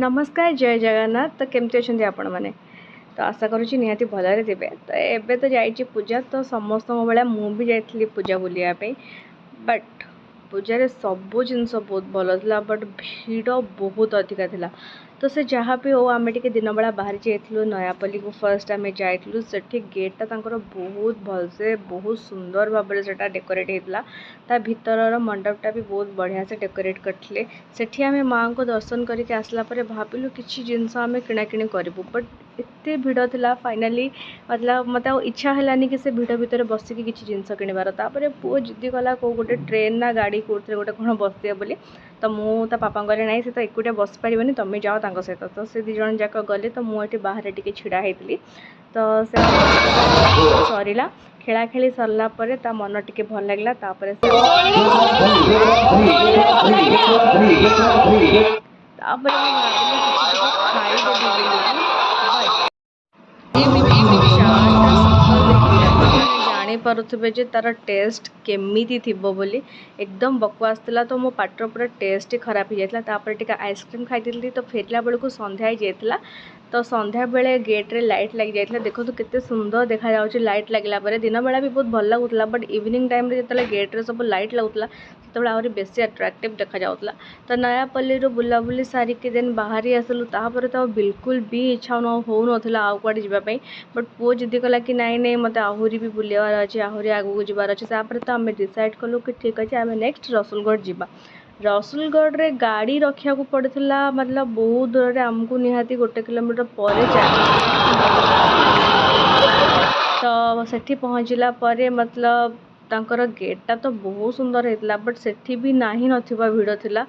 ନମସ୍କାର, ଜୟ ଜଗନ୍ନାଥ। ତ କେମିତି ଅଛନ୍ତି ଆପଣମାନେ? ତ ଆଶା କରୁଛି ନିହାତି ଭଲରେ ଥିବେ। ତ ଏବେ ତ ଯାଇଛି ପୂଜା, ତ ସମସ୍ତଙ୍କ ଭଳିଆ ମୁଁ ବି ଯାଇଥିଲି ପୂଜା ବୁଲିବା ପାଇଁ। ବଟ୍ ପୂଜାରେ ସବୁ ଜିନିଷ ବହୁତ ଭଲ ଥିଲା, ବଟ୍ ଭିଡ଼ ବହୁତ ଅଧିକା ଥିଲା। ତ ସେ ଯାହା ବି ହଉ, ଆମେ ଟିକେ ଦିନବେଳା ବାହାରି ଯାଇଥିଲୁ ନୟାପଲ୍ଲୀକୁ। ଫାର୍ଷ୍ଟ ଆମେ ଯାଇଥିଲୁ ସେଠି, ଗେଟ୍ଟା ତାଙ୍କର ବହୁତ ଭଲସେ, ବହୁତ ସୁନ୍ଦର ଭାବରେ ସେଟା ଡେକୋରେଟ୍ ହେଇଥିଲା। ତା ଭିତରର ମଣ୍ଡପଟା ବି ବହୁତ ବଢ଼ିଆ ସେ ଡେକୋରେଟ୍ କରିଥିଲେ। ସେଠି ଆମେ ମାଆଙ୍କୁ ଦର୍ଶନ କରିକି ଆସିଲା ପରେ ଭାବିଲୁ କିଛି ଜିନିଷ ଆମେ କିଣାକିଣି କରିବୁ, ବଟ୍ ଏତେ ଭିଡ଼ ଥିଲା। ଫାଇନାଲି ମତଲବ ମୋତେ ଆଉ ଇଚ୍ଛା ହେଲାନି କି ସେ ଭିଡ଼ ଭିତରେ ବସିକି କିଛି ଜିନିଷ କିଣିବାର। ତାପରେ ପୁଅ ଜିଦ୍ଦି କଲା କେଉଁ ଗୋଟେ ଟ୍ରେନ୍ ନା ଗାଡ଼ି କେଉଁଥିରେ ଗୋଟେ କ'ଣ ବସିବ ବୋଲି। ତ ମୁଁ ତା ପାପାଙ୍କୁ କହିଲି, ନାଇଁ, ସେ ତ ଏକୁଟିଆ ବସିପାରିବନି, ତମେ ଯାଅ ତାଙ୍କ ସହିତ। ତ ସେ ଦୁଇ ଜଣ ଯାକ ଗଲେ, ତ ମୁଁ ଏଠି ବାହାରେ ଟିକେ ଛିଡ଼ା ହେଇଥିଲି। ତ ସେ ସରିଲା, ଖେଳା ଖେଳି ସରିଲା ପରେ ତା ମନ ଟିକେ ଭଲ ଲାଗିଲା। ତାପରେ ମୁଁ ଭାବିଲି କିଛି ଟିକେ ଖାଇଦେବି ବୋଲିକି। ବଟ୍ ଚାଟ୍ଟା ସକାଳୁ ଦେଖିକି ଆପଣମାନେ ଜାଣିପାରୁଥିବେ ଯେ ତା'ର ଟେଷ୍ଟ କେମିତି ଥିବ ବୋଲି। ଏକଦମ ବକୱାସ ଥିଲା। ତ ମୋ ପାଟିର ପୁରା ଟେଷ୍ଟ ହିଁ ଖରାପ ହେଇଯାଇଥିଲା। ତାପରେ ଟିକେ ଆଇସ୍କ୍ରିମ୍ ଖାଇଦେଇଥିଲି। ତ ଫେରିଲା ବେଳକୁ ସନ୍ଧ୍ୟା ହେଇଯାଇଥିଲା। ତ ସନ୍ଧ୍ୟାବେଳେ ଗେଟ୍ରେ ଲାଇଟ୍ ଲାଗିଯାଇଥିଲା। ଦେଖନ୍ତୁ କେତେ ସୁନ୍ଦର ଦେଖାଯାଉଛି ଲାଇଟ୍ ଲାଗିଲା ପରେ। ଦିନବେଳା ବି ବହୁତ ଭଲ ଲାଗୁଥିଲା, ବଟ୍ ଇଭିନିଂ ଟାଇମ୍ରେ ଯେତେବେଳେ ଗେଟ୍ରେ ସବୁ ଲାଇଟ୍ ଲାଗୁଥିଲା, ସେତେବେଳେ ଆହୁରି ବେଶୀ ଆଟ୍ରାକ୍ଟିଭ୍ ଦେଖାଯାଉଥିଲା। ତ ନୟାପଲ୍ଲୀରୁ ବୁଲାବୁଲି ସାରିକି ଦେନ୍ ବାହାରି ଆସିଲୁ। ତାପରେ ତ ଆଉ ବିଲକୁଲ ବି ଇଚ୍ଛା ନ ହେଉନଥିଲା ଆଉ କୁଆଡ଼େ ଯିବା ପାଇଁ। ବଟ୍ ପୁଅ ଜିଦ୍ଦି କଲା କି ନାଇଁ ନାଇଁ, ମୋତେ ଆହୁରି ବି ବୁଲିବାର ଅଛି, ଆହୁରି ଆଗକୁ ଯିବାର ଅଛି। ତାପରେ ତ ଆମେ ଡିସାଇଡ଼୍ କଲୁ କି ଠିକ୍ ଅଛି, ଆମେ ନେକ୍ସଟ ରସୁଲଗଡ଼ ଯିବା। ରସୁଲଗଡ଼ରେ ଗାଡ଼ି ରଖିବାକୁ ପଡ଼ିଥିଲା, ମତଲବ ବହୁତ ଦୂରରେ, ଆମକୁ ନିହାତି 1 କିଲୋମିଟର ପରେ ଚାଲିକି। ତ ସେଠି ପହଞ୍ଚିଲା ପରେ ମତଲବ ତାଙ୍କର ଗେଟ୍ଟା ତ ବହୁତ ସୁନ୍ଦର ହେଇଥିଲା, ବଟ୍ ସେଠି ବି ନାହିଁ ନଥିବା ଭିଡ଼ ଥିଲା।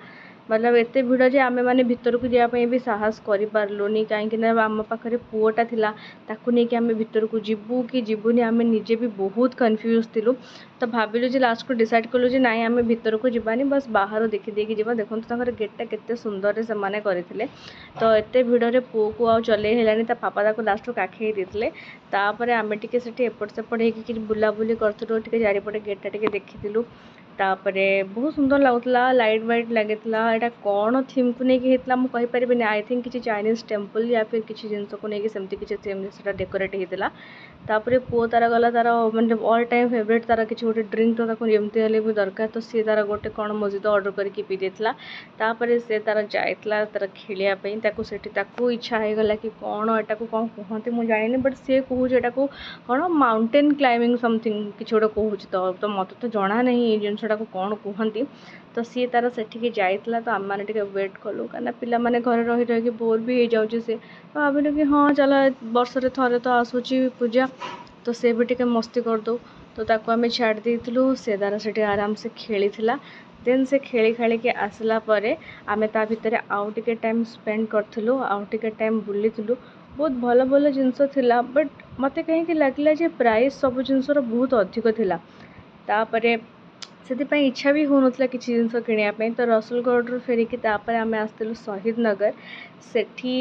ମତଲବ ଏତେ ଭିଡ଼ ଯେ ଆମେମାନେ ଭିତରକୁ ଯିବା ପାଇଁ ବି ସାହସ କରିପାରିଲୁନି, କାହିଁକିନା ଆମ ପାଖରେ ପୁଅଟା ଥିଲା। ତାକୁ ନେଇକି ଆମେ ଭିତରକୁ ଯିବୁ କି ଯିବୁନି, ଆମେ ନିଜେ ବି ବହୁତ କନଫ୍ୟୁଜ୍ ଥିଲୁ। ତ ଭାବିଲୁ ଯେ ଲାଷ୍ଟକୁ ଡିସାଇଡ଼୍ କଲୁ ଯେ ନାଇଁ, ଆମେ ଭିତରକୁ ଯିବାନି, ବାସ୍ ବାହାରୁ ଦେଖିଦେଇକି ଯିବା। ଦେଖନ୍ତୁ ତାଙ୍କର ଗେଟ୍ଟା କେତେ ସୁନ୍ଦରରେ ସେମାନେ କରିଥିଲେ। ତ ଏତେ ଭିଡ଼ରେ ପୁଅକୁ ଆଉ ଚଲେଇ ହେଲାନି, ତା ପାପା ତାକୁ ଲାଷ୍ଟକୁ କାଖେଇ ଦେଇଥିଲେ। ତାପରେ ଆମେ ଟିକେ ସେଠି ଏପଟ ସେପଟ ହେଇକି କିଛି ବୁଲାବୁଲି କରିଥିଲୁ, ଟିକେ ଚାରିପଟେ ଗେଟ୍ଟା ଟିକେ ଦେଖିଥିଲୁ। ତାପରେ ବହୁତ ସୁନ୍ଦର ଲାଗୁଥିଲା, ଲାଇଟ୍ ୱାଇଟ୍ ଲାଗିଥିଲା। ଏଇଟା କ'ଣ ଥିମ୍କୁ ନେଇକି ହେଇଥିଲା ମୁଁ କହିପାରିବିନି। I think କିଛି ଚାଇନିଜ୍ ଟେମ୍ପଲ୍ ୟା ଫିର୍ କିଛି ଜିନିଷକୁ ନେଇକି ସେମିତି କିଛି ଥିମ୍ ସେଟା ଡେକୋରେଟ୍ ହେଇଥିଲା। ତାପରେ ପୁଅ ତାର ଗଲା ତାର ମାନେ ଅଲ୍ ଟାଇମ୍ ଫେଭରେଟ୍ ତାର କିଛି ଗୋଟେ ଡ୍ରିଙ୍କ, ତ ତାକୁ ଯେମିତି ହେଲେ ବି ଦରକାର। ତ ସିଏ ତାର ଗୋଟେ କ'ଣ ମୋଜିତୋ ଅର୍ଡ଼ର କରିକି ପିଇ ଦେଇଥିଲା। ତାପରେ ସେ ତାର ଯାଇଥିଲା ତାର ଖେଳିବା ପାଇଁ। ତାକୁ ସେଠି ତାକୁ ଇଚ୍ଛା ହେଇଗଲା କି କ'ଣ, ଏଟାକୁ କ'ଣ କୁହନ୍ତି ମୁଁ ଜାଣିନି, ବଟ୍ ସିଏ କହୁଛି ଏଟାକୁ କ'ଣ ମାଉଣ୍ଟେନ୍ କ୍ଲାଇମ୍ବିଂ ସମଥିଙ୍ଗ କିଛି ଗୋଟେ କହୁଛି। ତ ମୋତେ ତ ଜଣା ନାହିଁ ଏଇ ଜିନିଷଟାକୁ କ'ଣ କୁହନ୍ତି। ତ ସିଏ ତାର ସେଠିକି ଯାଇଥିଲା, ତ ଆମେମାନେ ଟିକେ ୱେଟ୍ କଲୁ, କାହିଁକିନା ପିଲାମାନେ ଘରେ ରହି ରହିକି ବୋର୍ ବି ହେଇଯାଉଛି ସେ। ତ ଭାବିଲୁ କି ହଁ ଚାଲ, ବର୍ଷରେ ଥରେ ତ ଆସୁଛି ପୂଜା, ତ ସେ ବି ଟିକେ ମସ୍ତି କରିଦେଉ। ତ ତାକୁ ଆମେ ଛାଡ଼ି ଦେଇଥିଲୁ, ସେ ତାର ସେଠି ଆରାମସେ ଖେଳିଥିଲା। ଦେନ୍ ସେ ଖେଳି ଖେଳିକି ଆସିଲା ପରେ ଆମେ ତା ଭିତରେ ଆଉ ଟିକେ ଟାଇମ୍ ସ୍ପେଣ୍ଡ କରିଥିଲୁ, ଆଉ ଟିକେ ଟାଇମ୍ ବୁଲିଥିଲୁ। ବହୁତ ଭଲ ଭଲ ଜିନିଷ ଥିଲା, ବଟ୍ ମୋତେ କାହିଁକି ଲାଗିଲା ଯେ ପ୍ରାଇସ୍ ସବୁ ଜିନିଷର ବହୁତ ଅଧିକ ଥିଲା। ତାପରେ ସେଥିପାଇଁ ଇଚ୍ଛା ବି ହେଉନଥିଲା କିଛି ଜିନିଷ କିଣିବା ପାଇଁ। ତ ରସୁଲଗଡ଼ରୁ ଫେରିକି ତାପରେ ଆମେ ଆସିଥିଲୁ ଶହୀଦ ନଗର। ସେଠି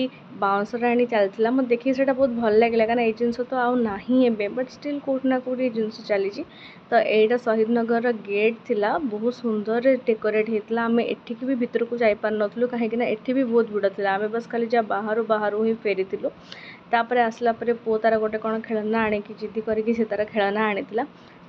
ବାଉଁଶ ରାଣୀ ଚାଲିଥିଲା। ମୋତେ ଦେଖିକି ସେଇଟା ବହୁତ ଭଲ ଲାଗିଲା, କାହିଁକିନା ଏଇ ଜିନିଷ ତ ଆଉ ନାହିଁ ଏବେ, ବଟ୍ ଷ୍ଟିଲ୍ କେଉଁଠି ନା କେଉଁଠି ଏ ଜିନିଷ ଚାଲିଛି। ତ ଏଇଟା ଶହୀଦ ନଗରର ଗେଟ୍ ଥିଲା, ବହୁତ ସୁନ୍ଦରରେ ଡେକୋରେଟ୍ ହେଇଥିଲା। ଆମେ ଏଠିକି ବି ଭିତରକୁ ଯାଇପାରିନଥିଲୁ, କାହିଁକିନା ଏଠି ବି ବହୁତ ଭିଡ଼ ଥିଲା। ଆମେ ବାସ୍ ଖାଲି ଯାହା ବାହାରୁ ବାହାରୁ ହିଁ ଫେରିଥିଲୁ। ତାପରେ ଆସିଲା ପରେ ପୁଅ ତାର ଗୋଟେ କ'ଣ ଖେଳନା ଆଣିକି ଜିଦ୍ଦି କରିକି ସେ ତାର ଖେଳନା ଆଣିଥିଲା।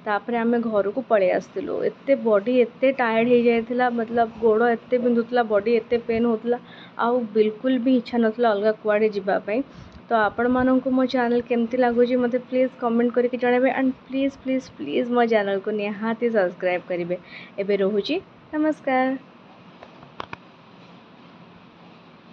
ତାପରେ ଆମେ ଘରକୁ ପଳେଇ ଆସିଥିଲୁ। ଏତେ ବଡ଼ି ଏତେ ଟାୟାର୍ଡ଼ ହେଇଯାଇଥିଲା, ମତଲବ ଗୋଡ଼ ଏତେ ବିନ୍ଧୁଥିଲା, ବଡ଼ି ଏତେ ପେନ୍ ହେଉଥିଲା, ଆଉ ବିଲକୁଲ ବି ଇଚ୍ଛା ନଥିଲା ଅଲଗା କୁଆଡ଼େ ଯିବା ପାଇଁ। ତ ଆପଣମାନଙ୍କୁ ମୋ ଚ୍ୟାନେଲ୍ କେମିତି ଲାଗୁଛି, ମୋତେ ପ୍ଲିଜ୍ କମେଣ୍ଟ କରିକି ଜଣାଇବେ। ଆଣ୍ଡ ପ୍ଲିଜ୍, ପ୍ଲିଜ୍, ପ୍ଲିଜ୍ ମୋ ଚ୍ୟାନେଲ୍କୁ ନିହାତି ସବସ୍କ୍ରାଇବ୍ କରିବେ। ଏବେ ରହୁଛି, ନମସ୍କାର।